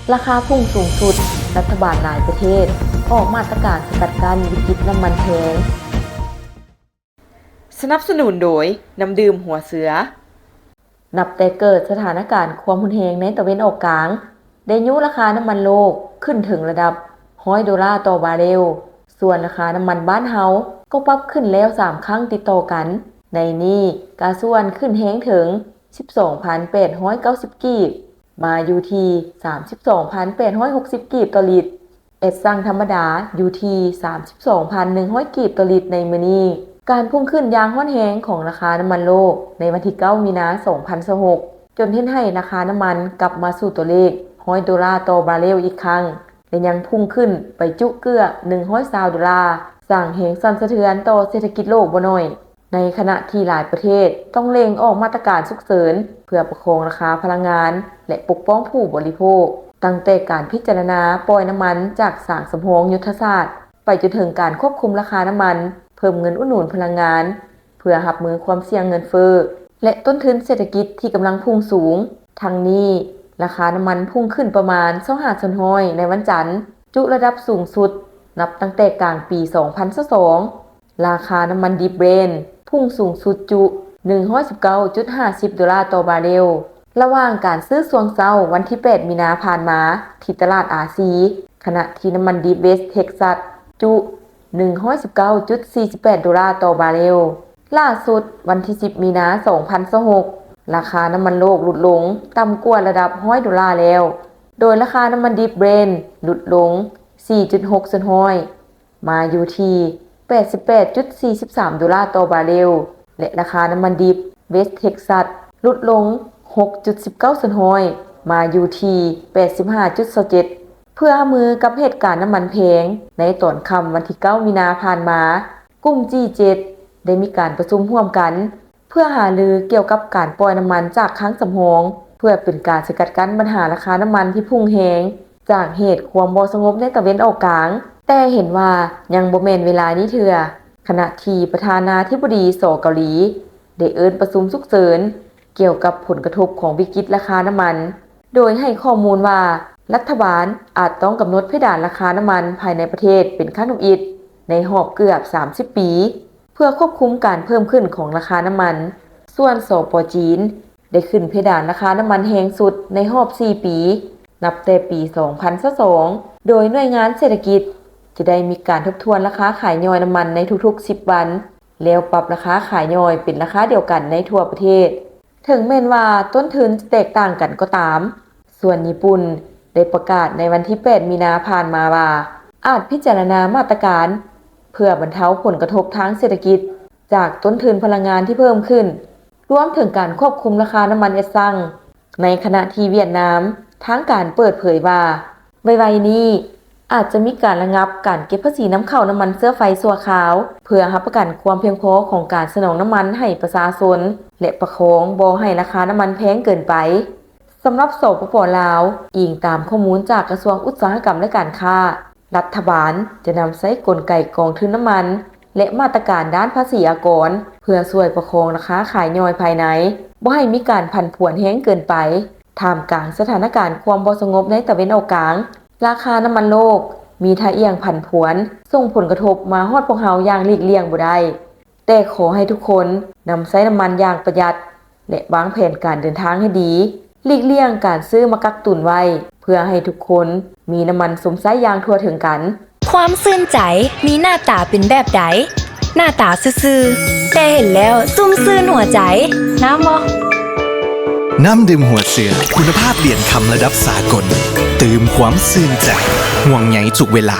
ລາຄາພຸ່ງສູງສຸດ, ລັດຖະບານຫຼາຍປະເທດອອກມາດຕະການສະກັດກັ້ນວິກິດນ້ຳມັນແພງ. ສະໜັບສະໜູນໂດຍ ນ້ຳດື່ມຫົວເສືອ. ນັບແຕ່ເກີດສະຖານະການຄວາມຮຸນແຮງໃນຕາເວັນອອກກາງ ໄດ້ຍູ້ລາຄານ້ຳມັນໂລກຂຶ້ນເຖິງລະດັບຮ້ອຍໂດລາຕໍ່ບາເຣວ, ສ່ວນລາຄານ້ຳມັນບ້ານເຮົາກໍປັບຂຶ້ນແລ້ວສາມຄັ້ງຕິດຕໍ່ກັນ. ໃນນີ້ກາຊວນຂຶ້ນແຮງເຖິງສິບສອງພັນແປດຮ້ອຍເກົ້າສິບກີບ ມາຢູ່ທີ່ສາມສິບສອງພັນແປດຮ້ອຍຫົກສິບກີບຕໍ່ລິດ, ແອດຊັງທຳມະດາຢູ່ທີ່ສາມສິບສອງພັນໜຶ່ງຮ້ອຍກີບຕໍ່ລິດໃນມື້ນີ້. ການພຸ່ງຂຶ້ນຢ່າງຮ້ອນແຮງຂອງລາຄານ້ຳມັນໂລກໃນວັນທີເກົ້າມີນາສອງພັນຊາວຫົກ ຈົນເຮັດໃຫ້ລາຄານ້ຳມັນກັບມາສູ່ຕົວເລກຮ້ອຍໂດລາຕໍ່ບາເຣວອີກຄັ້ງ ແລະ ຍັງພຸ່ງຂຶ້ນໄປຈຸເກືອບໜຶ່ງຮ້ອຍຊາວໂດລາ, ສ້າງແຮງສັ່ນສະເທືອນຕໍ່ເສດຖະກິດໂລກບໍ່ໜ້ອຍ. ໃນຂະນະທີ່ຫຼາຍປະເທດຕ້ອງເລັ່ງອອກມາດຕະການສຸກເສີນເພື່ອປະຄອງລາຄາພະລັງງານ ແລະ ປົກປ້ອງຜູ້ບໍລິໂພກ, ຕັ້ງແຕ່ການພິຈາລະນາປ່ອຍນ້ຳມັນຈາກສາງສຳຮອງຍຸດທະສາດ ໄປຈົນເຖິງການຄວບຄຸມລາຄານ້ຳມັນ, ເພີ່ມເງິນອຸດໜູນພະລັງງານ ເພື່ອຮັບມືຄວາມສ່ຽງເງິນເຟີ້ ແລະ ຕົ້ນທຶນເສດຖະກິດທີ່ກຳລັງພຸ່ງສູງ. ທັງນີ້, ລາຄານ້ຳມັນພຸ່ງຂຶ້ນປະມານຊາວຫ້າສ່ວນຮ້ອຍໃນວັນຈັນ, ຈຸລະດັບສູງສຸດນັບຕັ້ງແຕ່ກາງປີສອງພັນຊາວສອງ. ລາຄານ້ຳມັນດິບເບຣນພຸ່ງສູງສຸດຈຸໜຶ່ງຮ້ອຍສິບເກົ້າຈຸດຫ້າສິບໂດລາຕໍ່ບາເຣວ ລະຫວ່າງການຊື້ຊ່ວງເຊົ້າວັນທີແປດມີນາຜ່ານມາທີ່ຕະຫຼາດອາຊີ, ຂະນະທີ່ນ້ຳມັນດິບເວສເທັກຊັສຈຸໜຶ່ງຮ້ອຍສິບເກົ້າຈຸດສີ່ສິບແປດໂດລາຕໍ່ບາເຣວ. ລ່າສຸດ, ວັນທີສິບມີນາສອງພັນຊາວຫົກ, ລາຄານ້ຳມັນໂລກຫຼຸດລົງຕ່ຳກວ່າລະດັບຮ້ອຍໂດລາແລ້ວ, ໂດຍລາຄານ້ຳມັນດິບເບຣນຫຼຸດລົງສີ່ຈຸດຫົກສ່ວນຮ້ອຍ ມາຢູ່ທີ່ແປດສິບແປດຈຸດສີ່ສິບສາມໂດລາຕໍ່ບາເຣວ ແລະ ລາຄານ້ຳມັນດິບເວສເທັກຊັສຫຼຸດລົງຫົກຈຸດສິບເກົ້າສ່ວນຮ້ອຍ ມາຢູ່ທີ່ແປດສິບຫ້າຈຸດຊາວເຈັດ. ເພື່ອຮັບມືກັບເຫດການນ້ຳມັນແພງ, ໃນຕອນຄ່ຳວັນທີເກົ້າມີນາຜ່ານມາ, ກຸ່ມ ຈີ ເຈັດ ໄດ້ມີການປະຊຸມຮ່ວມກັນ ເພື່ອຫາລືກ່ຽວກັບການປ່ອຍນ້ຳມັນຈາກຄັງສຳຮອງ ເພື່ອເປັນການສະກັດກັ້ນບັນຫາລາຄານ້ຳມັນທີ່ພຸ່ງແຮງ ຈາກເຫດຄວາມບໍ່ສະຫງົບໃນຕາເວັນອອກກາງ, ແຕ່ເຫັນວ່າຍັງບໍ່ແມ່ນເວລານີ້ເທື່ອ, ຂະນະທີ່ປະທານາທິບໍດີ ສ ເກົາຫຼີ ໄດ້ເອີ້ນປະຊຸມສຸກເສີນກ່ຽວກັບຜົນກະທົບຂອງວິກິດລາຄານ້ຳມັນ, ໂດຍໃຫ້ຂໍ້ມູນວ່າ ລັດຖະບານອາດຕ້ອງກຳນົດເພດານລາຄານ້ຳມັນພາຍໃນປະເທດເປັນຄັ້ງທຳອິດໃນຮອບເກືອບສາມສິບປີ ເພື່ອຄວບຄຸມການເພີ່ມຂຶ້ນຂອງລາຄານ້ຳມັນ. ສ່ວນ ສປ ຈີນ ໄດ້ຂຶ້ນເພດານລາຄານ້ຳມັນແຮງສຸດໃນຮອບສີ່ປີ ນັບແຕ່ປີສອງພັນຊາວສອງ ໂດຍໜ່ວຍງານເສດຖະກິດຈະໄດ້ມີການທົບທວນລາຄາຂາຍຍ່ອຍນ້ຳມັນໃນທຸກໆສິບວັນ ແລ້ວປັບລາຄາຂາຍຍ່ອຍເປັນລາຄາດຽວກັນໃນທົ່ວປະເທດ. ເຖິງແມ່ນວ່າຕົ້ນທຶນຈະແຕກຕ່າງກັນກໍຕາມ, ສ່ວນຍີ່ປຸ່ນໄດ້ປະກາດໃນວັນທີແປດມີນາຜ່ານມາວ່າ ອາດພິຈາລະນາມາດຕະການເພື່ອບັນເທົາຜົນກະທົບທາງເສດຖະກິດຈາກຕົ້ນທຶນພະລັງງານທີ່ເພີ່ມຂຶ້ນ, ລວມເຖິງການຄວບຄຸມລາຄານ້ຳມັນແອດຊັງ. ໃນຂະນະທີ່ຫວຽດນາມ, ທາງການເປີດເຜີຍວ່າ ໄວໆນີ້ອາດຈະມີການລະງັບການເກັບພາສີນຳເຂົ້ານ້ຳມັນເຊື້ອໄຟຊົ່ວຄາວ ເພື່ອຮັບປະກັນຄວາມພຽງພໍຂອງການສະໜອງນ້ຳມັນໃຫ້ປະຊາຊົນ ແລະ ປະຄອງບໍ່ໃຫ້ລາຄານ້ຳມັນແພງເກີນໄປ. ສຳລັບ ສປປ ລາວ, ອີງຕາມຂໍ້ມູນຈາກກະຊວງອຸດສາຫະກຳ ແລະ ການຄ້າ, ລັດຖະບານຈະນຳໃຊ້ກົນໄກກອງທຶນນ້ຳມັນ ແລະ ມາດຕະການດ້ານພາສີອາກອນ ເພື່ອຊ່ວຍປະຄອງລາຄາຂາຍຍ່ອຍພາຍໃນ ບໍ່ໃຫ້ມີການຜັນຜວນແຮງເກີນໄປ. ທ່າມກາງສະຖານະການຄວາມບໍ່ສະຫງົບໃນຕາເວັນອອກກາງ, ລາຄານ້ຳມັນໂລກມີທ່າອ່ຽງຜັນຜວນ, ສົ່ງຜົນກະທົບມາຮອດພວກເຮົາຢ່າງຫຼີກລ່ຽງບໍ່ໄດ້. ແຕ່ຂໍໃຫ້ທຸກຄົນນຳໃຊ້ນ້ຳມັນຢ່າງປະຢັດ ແລະ ວາງແຜນການເດີນທາງໃຫ້ດີ, ຫຼີກລ່ຽງການຊື້ມາກັກຕຸນໄວ້ ເພື່ອໃຫ້ທຸກຄົນມີນ້ຳມັນຊົມໃຊ້ຢ່າງທົ່ວເຖິງກັນ. ຄວາມຊື່ນໃຈມີໜ້າຕາເປັນແບບໃດ? ໜ້າຕາຊື່ໆ ແຕ່ເຫັນແລ້ວຊຸ່ມຊື່ນຫົວໃຈ. ງາມບໍ່? ນ້ຳດື່ມຫົວເສືອ ຄຸນນະພາບຫຼຽນຄຳລະດັບສາກົນ, ຕື່ມຄວາມຊື່ນໃຈ, ຫ່ວງໃຍທຸກເວລາ.